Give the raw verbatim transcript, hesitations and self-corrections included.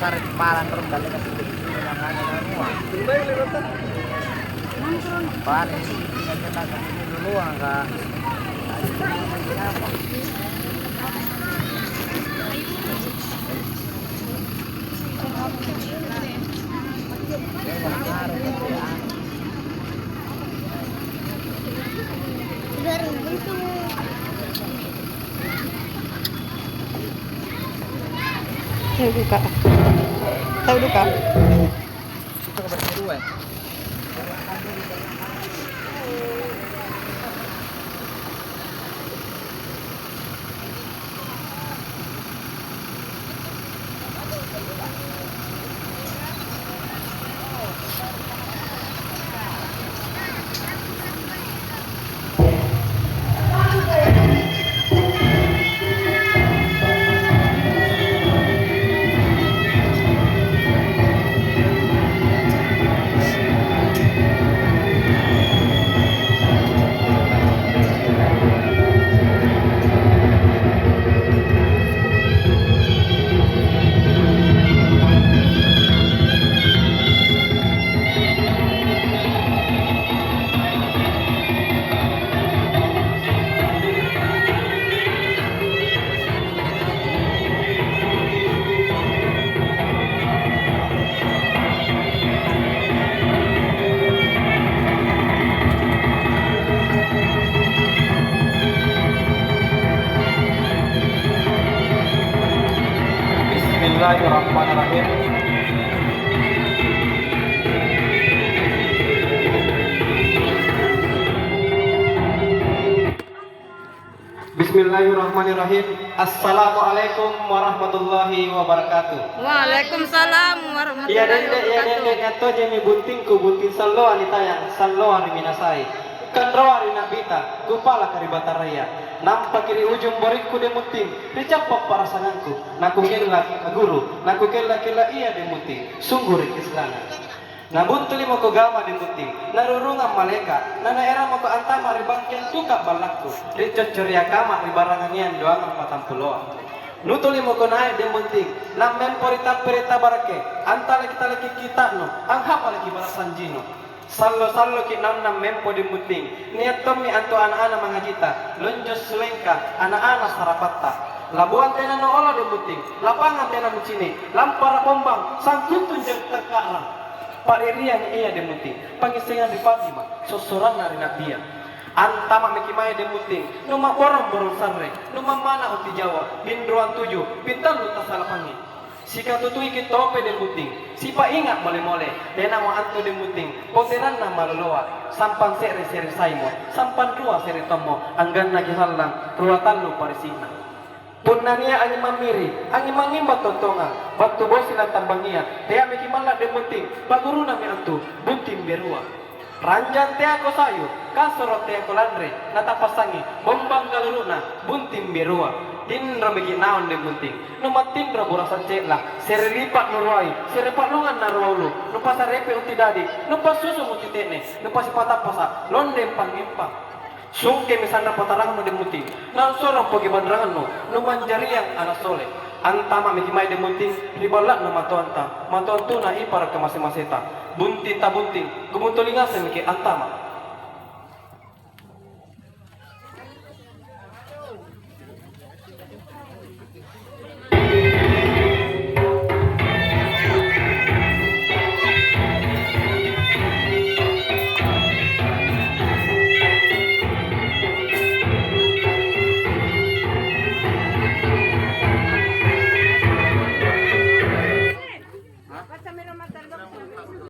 Tarik palang terus, balik ke situ. Makanya semua. Paling, kita kasih duluan, Kak. Tahu duka. Tahu duka. Bismillahirrahmanirrahim. Bismillahirrahmanirrahim. Assalamualaikum warahmatullahi wabarakatuh. Waalaikumsalam warahmatullahi wabarakatuh. Iya dende, iya dende, ngattojemi buntingku, bunting salloa nitayang, salloa niminasai. Kanroa ri Na'bita, kupalaka ri Bataraya. Nampaki ri ujung borikku de Muting, ri cappa parasangangku. Nakukella guru, nakukella-kella ia de Muting, sunggu ri Islanga. Nabuntuli mako gama de Muting, narurungang malaeka, nanaera mako antama ri bangkeng tuka ballakku, ri coccoria kama ri barangangeang doangang patampuloa. Nutuli mako nae de Muting, nammempo ri tappere tabarakke, antalaki-talaki kita'nu, anghapalaki bara sanjinu. Sallo-salloki naung nammempo de Muting, nia' tommi antu ana'-ana' mangajita, lonjo sulengka, ana'-ana' sarapatta. Labuang tena nuolo de Muting, lapangang tena nucini', lampara bombang, sangkuntung jang takka'rang. Pa'ririangi ia de Muting, pangngissengang ri Fatimah, sossoranna ri Na'bia. Antama'miki mae de Muting, numa'borong-borong sarre, numammana unti Jawa, binroang tuju, pintallu tassalapangi. Sikatutuiki tope de Muting, sipainga' mole-mole, tenamo antu de Muting, poteranna maloloa, sampang se're-se're saimo, sampang rua se're tommo, anggannaki sallang, rua tallu parisi'na. Punna nia' angi mammiri, angi mangngimba tontongang, battu bosi natambangia, teamiki malla' de Muting, pagurunami antu, bunting berua. Ranjang teako sayu, kasoro teako lanre, natapassangi, bombang galuru'na, bunting berua. Tinromiki naung de Muting, numattinro burasang ce'la, se're lipa' nuruai, se're pa'lungang naruaulu, nupasarepe' unti dadi, nupassusu' unti te'ne, nupasipatappasa', londeng pangngimpang. Sungkemi sanrang patarangnu de Muting, naung sorong poki banrangannu, numanjariang ana' sole. Antama'miki mae de Muting ri balla'na matoanta, matoantuna ipara' kamase-maseta. Bunting tabunting, gumuntuli ngasemmi antama'.